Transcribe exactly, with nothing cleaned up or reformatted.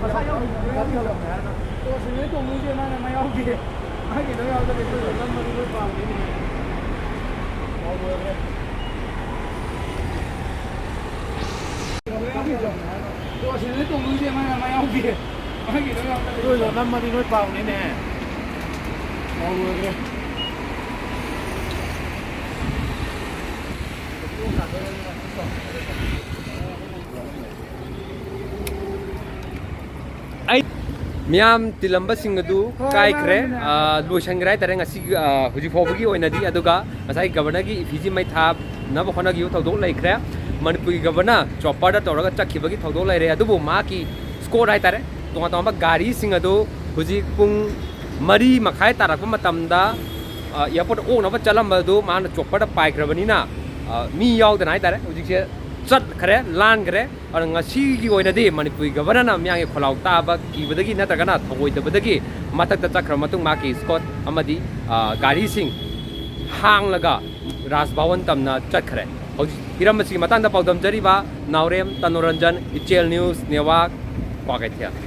ꯃꯁꯥ ꯌꯥꯎ-, ꯒꯥꯔꯤ ꯍꯜꯂꯝꯃꯦ ꯍꯥꯏꯔꯒ꯫ ꯑꯣ, ꯁꯤꯗꯩ ꯇꯣꯡꯗꯣꯏꯁꯦ ꯃꯥꯅ ꯃꯌꯥꯝꯒꯤ꯫ ꯃꯥꯒꯤ ꯂꯣꯏ ꯌꯥꯎꯗꯕꯤ ꯑꯩꯈꯣꯏ ꯂꯣꯏ ꯅꯝꯃꯗꯤ ꯂꯣꯏ ꯄꯥꯝꯗꯦꯅꯦ꯫ ꯄꯥꯎ ꯂꯣꯏꯈ꯭ꯔꯦ꯫ ꯑꯣ, ꯁꯤꯗꯩ ꯇꯣꯡꯗꯣꯏꯁꯦ ꯃꯥꯅ ꯃꯌꯥꯝꯒꯤ꯫ ꯃꯥꯒꯤ ꯂꯣꯏ ꯌꯥꯎꯗꯕꯤ ꯂꯣꯏ ꯅꯝꯃꯗꯤ ꯂꯣꯏ ꯄꯥꯝꯗꯦꯅꯦ꯫ ꯄꯥꯎ ꯂꯣꯏꯈ꯭ꯔꯦ꯫ ꯑꯩ ꯃꯤꯌꯥꯝ ꯇꯤꯜꯂꯝꯕꯁꯤꯡ ꯑꯗꯨ ꯀꯥꯏꯈ꯭ꯔꯦ, ꯑ, ꯂꯣꯏꯁꯤꯟꯈ꯭ꯔꯦ ꯍꯥꯏꯇꯥꯔꯦ ꯉꯁꯤ, ꯑ, ꯍꯧꯖꯤꯛ ꯐꯥꯎꯕꯒꯤ ꯑꯣꯏꯅꯗꯤ꯫ ꯑꯗꯨꯒ ꯉꯁꯥꯏ ꯒꯕꯔꯅꯔꯒꯤ ꯏꯐꯤꯁꯤ ꯃꯩ ꯊꯥꯅꯕ ꯍꯣꯠꯅꯈꯤꯕ ꯊꯧꯗꯣꯛ ꯂꯩꯈ꯭ꯔꯦ꯫ ꯃꯅꯤꯄꯨꯔꯒꯤ ꯒꯕꯔꯅꯔ ꯆꯣꯄꯔꯗ ꯇꯧꯔꯒ ꯆꯠꯈꯤꯕꯒꯤ ꯊꯧꯗꯣꯛ ꯂꯩꯔꯦ꯫ ꯑꯗꯨꯕꯨ ꯃꯍꯥꯛꯀꯤ ꯁ꯭ꯀꯣꯠ ꯍꯥꯏꯇꯥꯔꯦ, ꯇꯣꯉꯥꯟ ꯇꯣꯉꯥꯟꯕ ꯒꯥꯔꯤꯁꯤꯡ ꯑꯗꯨ ꯍꯧꯖꯤꯛ ꯄꯨꯡ ꯃꯔꯤ ꯃꯈꯥꯏ ꯇꯥꯔꯛꯄ ꯃꯇꯝꯗ, ꯑ, ꯑꯦꯌꯥꯔꯄꯣꯔꯠ ꯑꯣꯛꯅꯕ ꯆꯠꯂꯝꯕꯗꯨ ꯃꯥꯅ ꯆꯣꯄꯔꯗ ꯄꯥꯏꯈ꯭ꯔꯕꯅꯤꯅ, ꯑ, ꯃꯤ ꯌꯥꯎꯗꯅ ꯍꯥꯏꯇꯥꯔꯦ ꯍꯧꯖꯤꯛꯁꯦ ꯆꯠꯈ꯭ꯔꯦ, ꯂꯥꯟꯈ꯭ꯔꯦ꯫ ꯑꯗꯨꯅ ꯉꯁꯤꯒꯤ ꯑꯣꯏꯅꯗꯤ ꯃꯅꯤꯄꯨꯔꯒꯤ ꯒꯕꯔꯅꯔꯅ ꯃꯤꯌꯥꯝꯒꯤ ꯈꯣꯜꯂꯥꯎ ꯇꯥꯕ ꯀꯤꯕꯗꯒꯤ ꯅꯠꯇ꯭ꯔꯒꯅ ꯊꯧꯑꯣꯏꯗꯕꯗꯒꯤ ꯃꯊꯛꯇ ꯆꯠꯈ꯭ꯔ ꯃꯇꯨꯡ ꯃꯍꯥꯛꯀꯤ ꯁ꯭ꯀꯣꯠ ꯑꯃꯗꯤ, ꯑ, ꯒꯥꯔꯤꯁꯤꯡ ꯍꯥꯡꯂꯒ ꯔꯥꯖ ꯚꯋꯟ ꯇꯝꯅ ꯆꯠꯈ꯭ꯔꯦ꯫ ꯍꯧꯖꯤꯛ ꯍꯤꯔꯝ ꯑꯁꯤꯒꯤ ꯃꯇꯥꯡꯗ ꯄꯥꯎꯗꯝꯖꯔꯤꯕ ꯅꯥꯎꯔꯦꯝ ꯇꯅꯣꯔꯟꯖꯟ, ꯏꯆꯦꯜ ꯅ꯭ꯌꯨꯁ ꯅꯦꯠꯋꯥꯔꯛ, ꯀ꯭ꯋꯥꯀꯩꯊꯦꯜ꯫